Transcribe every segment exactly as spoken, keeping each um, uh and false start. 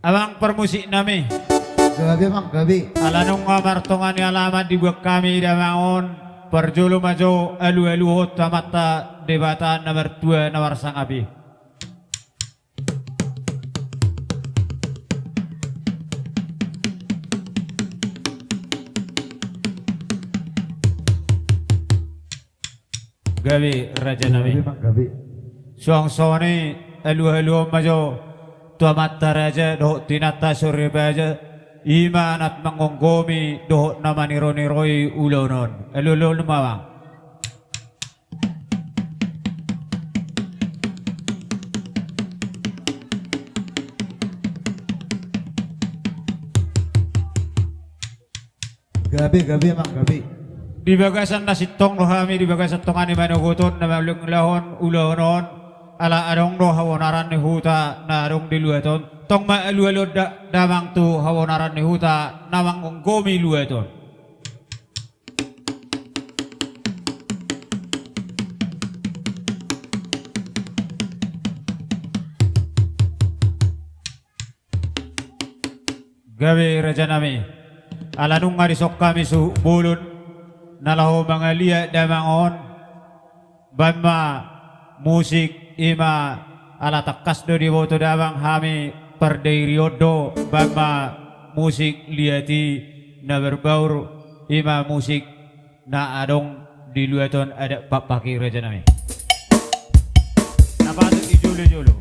Amang parmusik nami. Gabe, amang, gabe. Ala nunga martonga ni alaman dibuat hami damang on, parjolo ma jo alualuhon tu Amanta Debata na martua na marsangap i. Gabe, raja nami. Gabe, amang, gabe. Suang songon i, alualuhon ma jo tu amanta raja dohot tu inanta soripada, i ma na manggomgomi dohot na maniroi-niroi ulaon on. Alualuhon ma, amang. Gabe, gabe, amang, gabe. Di bagasan na sintong do hami di bagasan tonga ni manogot on na mangulahon ulaon on, ala adong do habonaran ni huta na adong di luat on. Tong ma alualuhon da-, damang tu habonaran ni huta na manggomgomi luat on. Gabe, raja nami. Ala nunga dison hami suhut bolon na laho mangaliat damang on, baen ma musik, i ma ala tangkas do diboto damang hami pardairion do, baen ma musik liat i na berbaur, i ma musik na adong di luat on, adat pakpak i, raja nami. Na patut dijolo-jolo.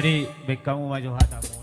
Jadi, baen hamu ma jo hata.